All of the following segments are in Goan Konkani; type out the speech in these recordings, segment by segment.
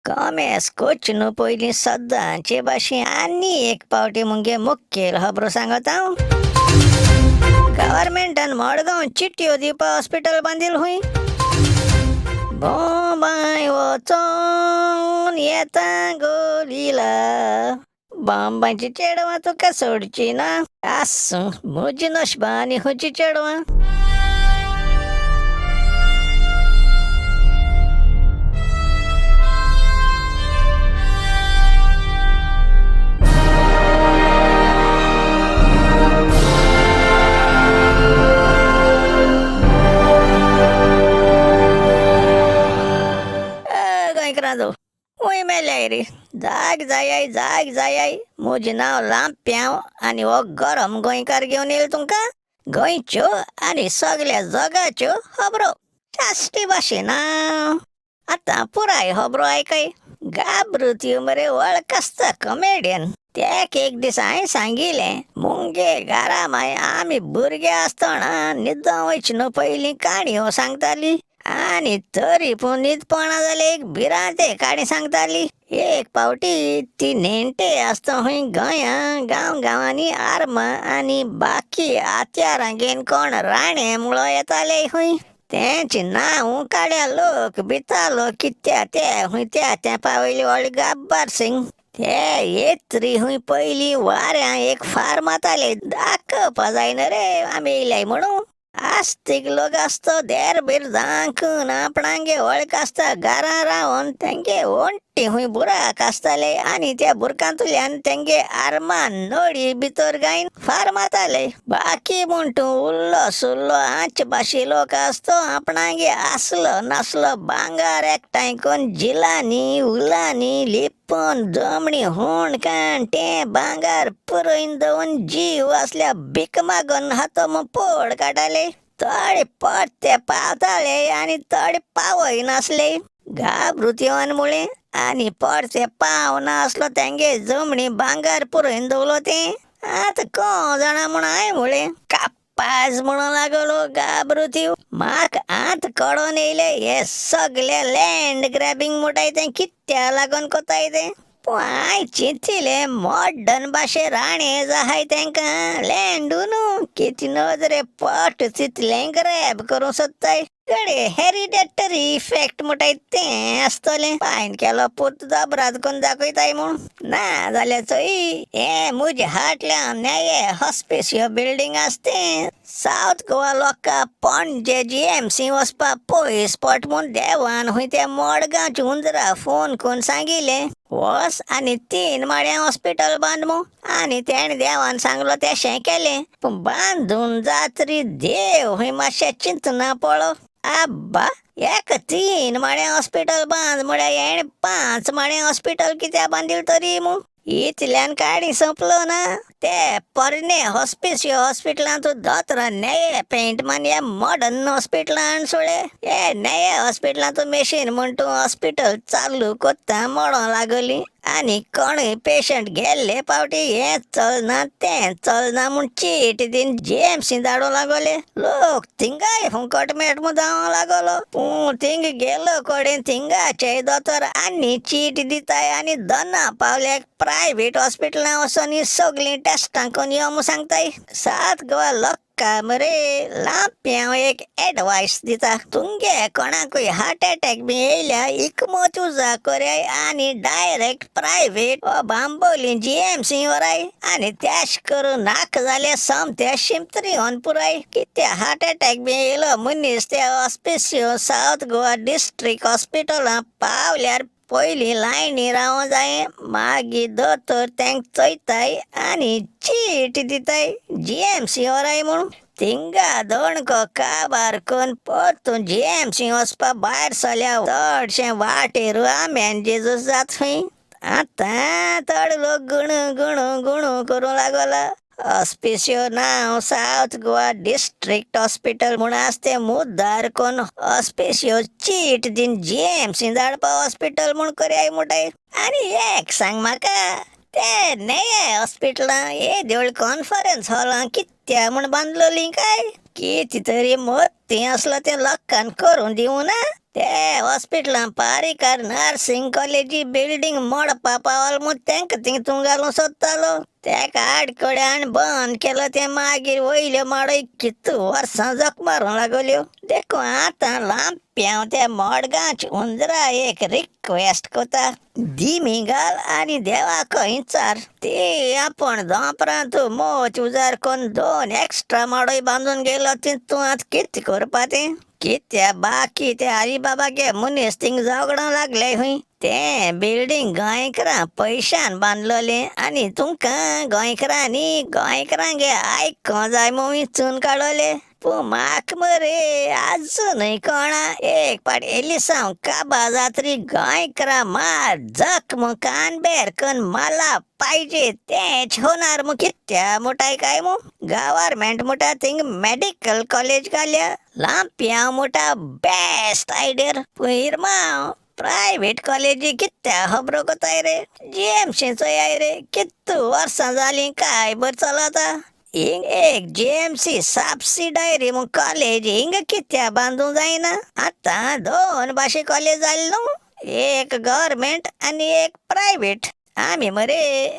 कॉमेस कोच न्हू पयलीं सद्दांचे भाशेन आनी एक पावटी मुगे मुखेल खबरो सांगत हांव. गव्हर्मेंटान मडगांव चिटयो दिवपा हॉस्पिटल बांदिल हुंय. बोंबाय वचोन येता गो लिला, बांबाची चेडवां तुका सोडची ना. आसूं, म्हजी नशबा आनी खंयची चेडवां. गोंयकारांचो हूंय मेल्याय रे. जाग जायाय, जाग जायाय. म्हजें नांव लांप्यांव आनी हो गरम गोंयकार घेवन येयलो तुमकां गोंयच्यो आनी सगल्या जगाच्यो खबरो साश्टी भाशेन. आतां पुराय खबरो आयकय. गाब्रुत्यो मरे वळख आसता कॉमेडियन. तेक एक दीस हांवें सांगिलें, मुंगे घरा माय आमी भुरगे आसतना न्हिदों वयचे न्हू पयलीं काणयो सांगताली, आनी तरी पूण न्हीद पडना जाल्यार एक भिरांते काणी सांगताली. एक पावटी ती नेण्टे आसतना खंय गोंया गांव गांवांनी आर्मां आनी बाकी हत्यारां घेवन कोण राणे मुळो येताले खंय. तेंचे नांव काड्या लोक भितालो कित्या ते खंय त्या तेंपा वयली व्हडली गब्बर सिंग. ते येत्री खंय पयलीं वाऱ्यां एक फार मारताले, दाखोवपा जायना रे आमी येयल्याय म्हणून. आस्तीक लोक आसतो देर बीर दाखून आपणागे वळख आसता घरां रावन तेंगे वण्टी खंय बुराक आसताले आनी त्या बुरकांतल्यान तेंगे आर्मां नळी भितर घायन फार मारताले. बाकी म्हूण तूं उरलो सुरलो आमचे भाशे लोक आसतो आपणागे आसलो नासलो भांगर एकठांय करून झिलांनी उलांनी लिपून जमणी हुंड काण तें भांगर पुरयन दवरून जीव आसल्या भीक मागून हातो म्हूण पोड काडटाले. थोडे परते पावताले आनी थोडे पावय नासले. घाबरुत्योन मुळे आनी परते पाव नासलो तेंगे जमणी भांगर पुरयन दवरलो तें आतां कोण जाणा म्हूण हांवें मुळें कापाज म्हणूंक लागलो गाब्रुत्यो. म्हाका आतां कळोन येयलें हे सगळे लँड ग्रॅबिंग म्हणटाय तें कित्या लागून कोताय तें. पूण हांवें चिंतिलें मॉडर्न भाशे राणे जाहाय तेंकां लँडू न्हू कितें नदरे पट तितलें ग्रॅब करूंक सोदताय. घडये हेरिडेटरी इफेक्ट म्हणटाय तें आसतलें. पायन केलो पूत दोबराद करून दाखयताय म्हूण. ना जाल्यार चोय हें म्हज्या हाटल्यान नेये हॉस्पिसियो बिल्डींग आसा तें सावथ गोवा लोकां पणजे जीएमसी वचपा पयस पडटा म्हूण देवान खंय त्या मडगांवच्या हुंदरा फोन करून सांगिल्लें वच आनी 3 माळ्यां हॉस्पिटल बांद म्हूण. आनी तेणें देवान सांगलो तेशें केलें. पूण बांदून जातरी देव खंय मातशें चिंतना पळो. आब्बा, एक 3 माळ्यां हॉस्पिटल बांद म्हळ्यार हेणें 5 माळ्यां हॉस्पिटल कित्याक बांदिल तरी म्हूण. इतल्यान काणी सोंपलो ना. ते पोरणे हॉस्पिसियो हॉस्पिटलांत दोतोरान नेये पेंट मान ह्या मॉडर्न हॉस्पिटलान सोडले. हे नेये हॉस्पिटलांत मेशीन म्हूण तूं हॉस्पिटल चालू कोत्ता मोडों लागली आनी कोणूय पेशंट गेल्ले पावटी हें चलना तें चलना म्हूण चीट दिवन जीएमसी धाडूंक लागले. लोक थिंगाय फुकट मेट म्हूण जावंक लागलो. पूण थिंग गेलो कडेन थिंगाचे दोतोर आनी चीट दिताय आनी दोना पावल्याक प्रायवेट हॉस्पिटलां वचोन ही सगळीं टेस्टां करून यो म्हूण सांगताय. सात गोवा लोकां मरे लांप्यांव एक एडवायस दिता, तुमगे कोणाकूय हार्ट एटॅक बी येयल्या इकमत उजा करयाय आनी डायरेक्ट प्रायवेट वा बांबोली जीएमसी व्हराय आनी त्याश करून नाका जाल्यार सोमते शिमतरी व्हरून पुराय. कित्या हार्ट एटॅक बी येयलो मनीस त्या हॉस्पिसियो सावथ गोवा डिस्ट्रिक्ट हॉस्पिटलां पावल्यार पयलीं लायनी रावों जाय, मागीर दोतोर तेंक चोयताय आनी चीट दिताय जीएमसी व्हराय म्हूण. थिंगा दोणको काबार करून परतून जीएमसी वचपा भायर सरल्या चडशें वाटेर आंब्यान जेजूस जात खंय. आतां चड लोक गुणू गुणू गुणू करूंक लागला. हॉस्पिसियो नांव सावथ गोवा डिस्ट्रिक्ट हॉस्पिटल म्हूण आसा तें मुद्दार करून हॉस्पिसियो चीट दिवन जीएमसी धाडपा हॉस्पिटल म्हूण करयाय म्हणटाय. आनी एक सांग म्हाका, ते नेये हॉस्पिटलां येदेवळ कॉन्फरन्स हॉलां कित्या म्हूण बांदलोलीं काय? किती तरी मोती असलो तें लोकांक करून दिवना. ते हॉस्पिटलां पारीकार नर्सिंग कॉलेजी बिल्डींग मोडपा पावल म्हूण तेंका थिंग तूं घालूंक सोदतालो. तेका आडकड्यान बंद केलो तें मागीर वयल्यो माडय कितू वर्सां जख मारूंक लागल्यो. देखून आतां लांप्यांव ते मडगांवच्या हुंदरा एक रिक्वेस्ट कोता, दिमी घाल आनी देवाक विचार ती आपूण दोंपरांत मोच उजार करून 2 एक्स्ट्रा माडय बांदून गेलो ती तूं आतां कितें करपा तें? कित्या बाकी ते हरिबाबागे मनीस थिंग झगडोंक लागले खंय. तें बिल्डींग गोंयकारां पयशान बांदलोलें आनी तुमकां गोंयकारांनी गोंयकारांगे आयकों जाय म्हूण विचून काडलें. पूण म्हाका मरे आजुनूय कोणा एक पाट एलिसांव काबा जात्री गोंयकारां मार जख म्हूण कान बेर कन्न मला पाहिजे तेंच होणार म्हूण कित्या मुटाय काय म्हूण. गव्हर्मेंट मुटा थिंग मेडिकल कॉलेज घाल्या. लांप्यांव मुटा बेस्ट आयडिया. पूण इरमांव प्रायव्हेट कॉलेजी कित्या खबरो कोताय रे. जीएमसी चोयाय रे कितू वर्सां जालीं काय बरें चलता. हिंग एक जीएमसी सबसिडायरी म्हूण कॉलेज हिंग कित्या बांदूंक जायना. आतां 2 भाशे कॉलेज जाली न्हू, एक गव्हर्मेंट आनी एक प्रायव्हेट. आमी मरे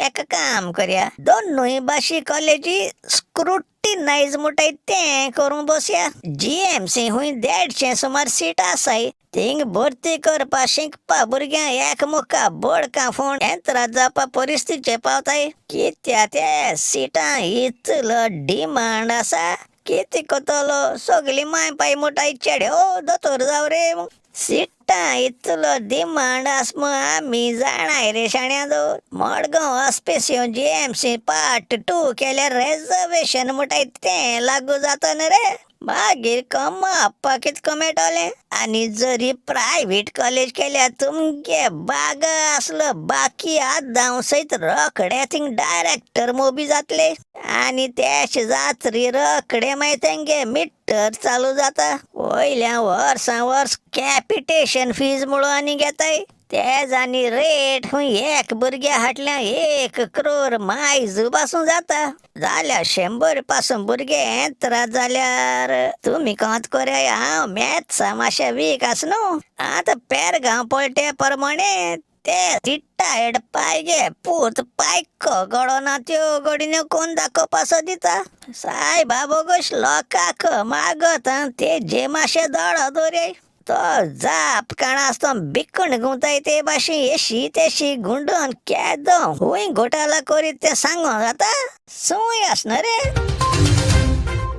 एक काम करया, दोनूय भाशी कॉलेजी स्क्रुटिनायज म्हणटाय तें करूंक बसया. जीएमसी हुंय 150 सुमार सीट आसाय, थिंग भरती करपा शिकपा भुरग्यांक एकमुखा बोडकां फोण येंत्राद जावपा परिस्थितीचे पावताय. कित्या ते सिटां इतलो डिमांड आसा, कितें करतलो सगलीं माय पाय म्हणटाय चेडे ओ दोतोर जाव रे. सिटां इतलो डिमांड आस म्हूण आमी जाणाय रे शाण्या. दो मडगांव ऑस्पिसियो जीएमसी पार्ट 2 केल्यार रेजर्वेशन म्हणटाय तें लागू जाता न्हू रे. मागीर कमावपाक कितको मेळटलें. आनी जरी प्रायव्हेट कॉलेज केल्यार तुमगे बागा आसलो बाकी आदांव सयत रोखडे थिंग डायरेक्टर मोबी जातले आनी तेश जात्री रोखडे मागीर तेंगे मिटर चालू जाता. वयल्या वर्सां वर्स कॅपिटेशन फीज म्हणून आनी घेताय तेज आनी रेट खंय एक भुरग्या हाडल्या 1 करोड मायज पासून जाता. जाल्यार 100 पासून भुरगे येंत्राद जाल्यार तुमी कोंत कोरया. हांव मॅथ्सा मातशें वीक आस न्हू. आतां पेरगांव पळटे प्रमाणे ते रिटायर्ड पायगे पूत पायको गडोना त्यो गडिन्यो कोण दाखोवपाचो दिता. सायबा बोगस लोकांक मागत ते जे मातशे दोळो दवरय तो जाप काणासतो बिकण गुंताय ते भाशेन येशी तेशी गुंडून केदो हुंय घोटाला करीत तें सांगोंक जाता. सूय आसना रे.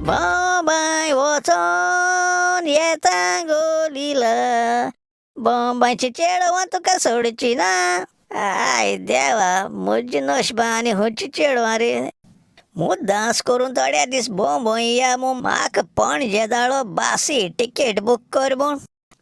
बोंबाय वचोन येता गोलीला, बोंबायची चेडवां तुका सोडची ना. I देवा म्हजी नशबां आनी खंयची चेडवां रे. मुद्दांस करून थोड्या दीस बोंबोय या म्हूण म्हाका पणजे धाडलो बासी टिकेट बूक कर म्हूण.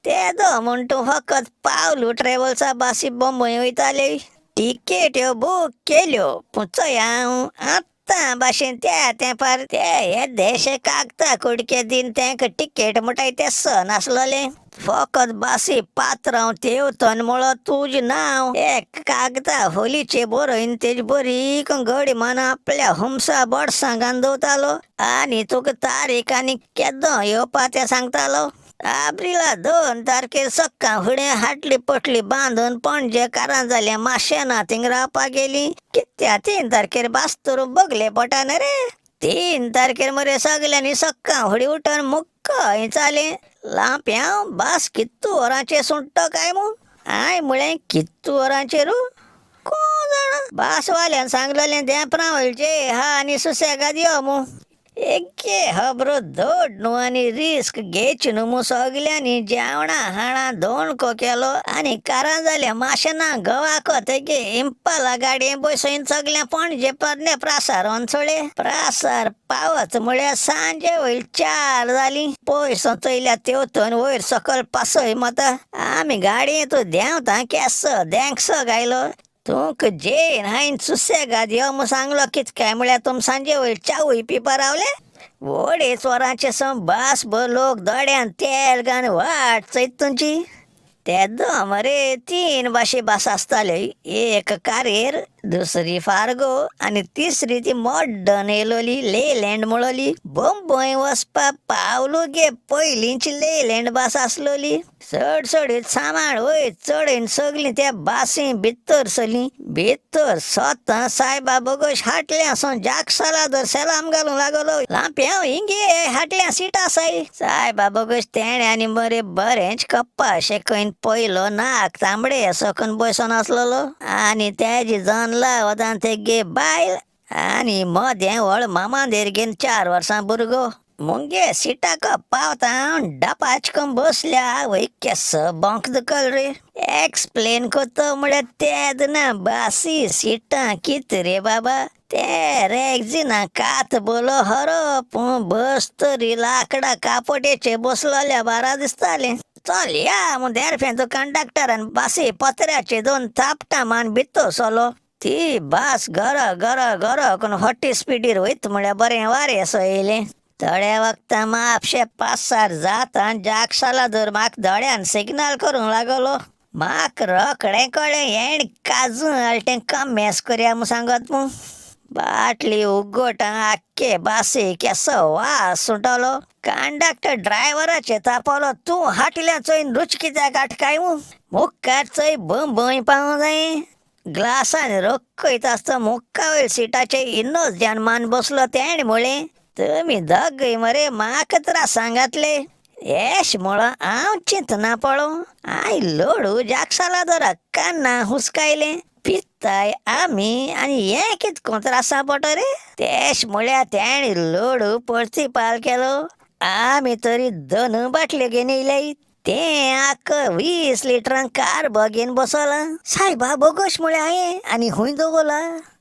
तेदो म्हूण तूं फकत पावलू ट्रॅवल्सा बासी बोंबय वयताली. टिकेट्यो बूक केल्यो पूण चोय हांव आतां भाशेन त्या तेंपार ते येदेशे कागदा कुडके दीन तेंका टिकेट म्हणटाय तें सन आसलोलें. फकत बासी पात्रांव तेवतन म्हळो तुजें नांव एक कागदा होलीचे बरोवन तेजी बरी गडी मन आपल्या हुमसा बोडसां घालून दवरतालो आनी तुका तारीख आनी केदो येवपा तें सांगतालो. एप्रिला 2 तारखेर सक्काळ फुडें हाटली पोटली बांदून पणजे कारां जालें माशेना थिंग रावपाक गेली. कित्या 3 तारखेर बास्तोर बगले पोटान रे. 3 तारखेर मरे सगल्यांनी सक्काळ फुडें उठोन मुक्क चालें. लांप्यांव बास कितू वरांचेर सुट्टो काय म्हूण. हांवें म्हळें कितू वरांचेर कोण जाणा. बासवाल्यान सांगलेलें देंपरां वयचे हा आनी सुसेगाद यो म्हूण. एके खबरो धड न्हू आनी रिस्क घेयची न्हू म्हूण सगल्यांनी जेवणां खाणां दोणको केलो आनी कारां जालें माशेना गोवाको तेगे इम्पाला गाडये बसोवन सगळ्यां पणजे पोरणे प्रासार वनसोळे. प्रासार पावत म्हळ्यार सांजे वयर 4 जालीं. पयस चोयल्या तेवतन वयर सकयल पासय मता. आमी गाडयेंत देंवता केसो देंकसो गायलो. तुमकां जेन हांवें सुसेगाद यो म्हूण सांगलो कित काय म्हळ्यार तुम सांजे वयर च्यावूय पिवपा रावले. वडेच वरांचे सम बास भर लोक दोड्यान तेल घालून वाट चोयत तुमची. तेदो मरे 3 भाशे बास आसताल्यो, एक कारेर, दुसरी फार्गो आनी तिसरी ती मॉडर्न येयलोली लेलँड म्हणलोली. बंबय वचपा पावलो गे पयलींची लेलँड बस आसलोली. चडचडीत सामाळ वयर चडयन सगलीं त्या बासी भितर सरलीं. भितर सोतां सायबा बोगोश हाटल्या सोन जाक सालादर सेलाम घालूंक लागलो. लांप्यांव हिंगे हाटल्या सीट आसाय. सायबा बोगोश तेणें आनी मरे बरेंच कप्पा शेकयन पयलो नाक तांबडे सकन बसोन आसलेलो आनी तेजी जनला वतान तेगे बायल आनी मदें व्हड मामादेर घेवन 4 वर्सां भुरगो. मुगे सिटाक पावता हांव डपाच करून बसल्या वय केस बोंक दुखल रे. एक्सप्लेन करता म्हळ्यार तेदना बासी सिटां कित रे बाबा. ते रेगजिना कात बोलो हरो पूण बस तरी लांकडां कापोटेचे बसलोल्या बारा दिसतालें. चल या म्हूण देरफेंतो कंडक्टरान बासी पत्र्याचे 2 थापटां मान भितर सरलो. ती बास गर गर गर करून 40 स्पिडीर वयता म्हळ्यार बरें वारें सो येयलें. थोड्या वखदां म्हापशें पासार जाता जाक सालादोर म्हाका दोळ्यान सिग्नल करूंक लागलो. म्हाका रोखडें कळ्ळें हेण काजू हाडलें तें कमेस करया म्हूण सांगत म्हूण. बाटली उगोटा आख्खे बासी केसो वास सुटलो. कंडक्टर ड्रायव्हराचेर तापलो, तूं हाटल्या चोयन रूच कित्याक आटकाय म्हूण. मुखार चोय बंबय पावूंक जाय. ग्लासान रखयता आसतना मुखा वयर सिटाचेर इनोस मान बसलो. तेणें म्हळें, तुमी दोगूय मरे म्हाका त्रास सांगातले. येश म्हणो हांव चिंतना पळोवं. हांवें लोडू जाक सालादोराक कान्ना हुसकायलें. पिताय आमी आनी हें कितें कोण त्रासा पडटा रे. तेश म्हळ्यार तेणें लोडू परतिपाल केलो. आमी तरी 2 बाटल्यो घेवन येयल्याय. तें आक्क 20 लिटरां कारबो घेवन बसलां. सायबा बोगोश म्हळें हांवें, आनी खूंय दवरला?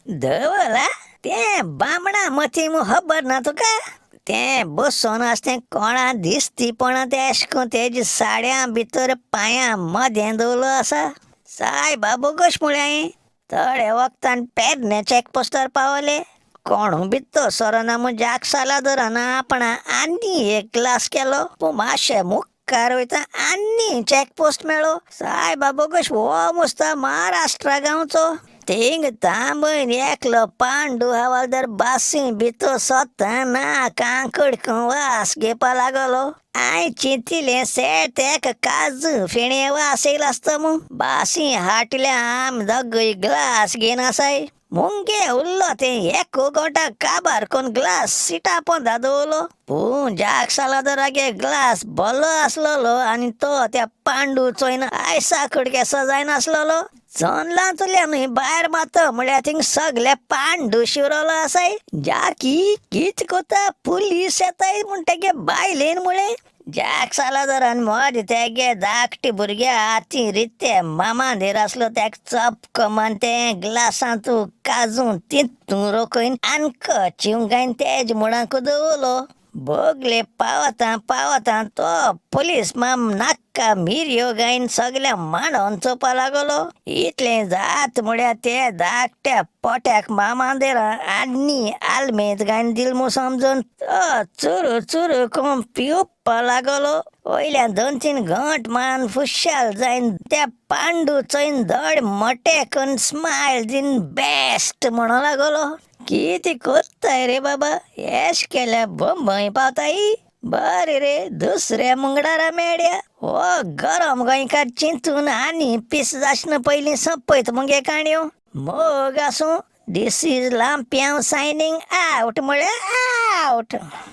दवरला तें बामणा मती म्हूण खबर ना तुका. तें बसोन आसा तें कोणा दिसतीपणा तें अशें करून तेजे साड्यां भितर पांयां मदें दवरलो आसा. सायबा बोगोश म्हळें हांवें. थोड्या वखदान पेडणे चॅकपोस्टार पावले. कोणू भितर सरना म्हूण जाक सालादोरान आपणा आनी एक ग्लास केलो. पूण मातशें मुखार वयता आनी चॅकपोस्ट मेळ्ळो. सायबा बोगोश हो मुस्ता महाराष्ट्रा गांवचो. थिंग तांबयन एकलो पांडू हवालदार बासी भितर सोता ना कांकड वास घेवपा लागलो. हांवें चिंतिलें सेट तेका काजू फेणे वास येयलो आसतो म्हूण. बासी हाटल्या आमी दोगूय ग्लास घेवन आसाय. मुंगे उरलो तें एक गोंटा काबार कोन्न ग्लास सिटा पोंदा दवरलो. पूण जाक सालादोरागे ग्लास भरलो आसलेलो आनी तो त्या पांडू चोयन आयसा कुडकेसो जायनासलेलो. जनलांतल्यान न्हय भायर मारता म्हळ्यार थिंग सगळे पांडू शिवरलो आसाय. जाकी कित कोता पुलीस येताय म्हूण तेगे बायलेन म्हळें. जाक सालादोरान म्हजे तेगे धाकटे भुरग्या हाती रिते मामादेर आसलो तेका चपको मान तें ग्लासांतू काजू तितू रोखयन आनक चिंवगायन तेज मुळांक दवरलो. बगले पावता पावता तो पुलीस माम नाक्का मिरयो गायन सगल्या मांडोन चोवपा लागलो. इतलें जात म्हळ्यार ते धाकट्या पोट्याक मामादेरा आनी आलमेत गायन दिल म्हूण समजून तो चुरू चुरू करून पिवपा लागलो. वयल्यान 2-3 घंट मान फुशाल जायन त्या पांडू चोयन धड मोटे करून स्मायल दीन बेस्ट म्हणो लागलो. कितें कोत्ताय रे बाबा, येश केल्या बंबय पावताय. बरें रे दुसऱ्या मुंगडारा मेळ्या. हो गरम गोंयकार चिंतून आनी पीस जाशन पयलीं सोंपयत मुगे काणयो. मोग आसूं. This is Lampiao signing out म्हळ्यार आवट.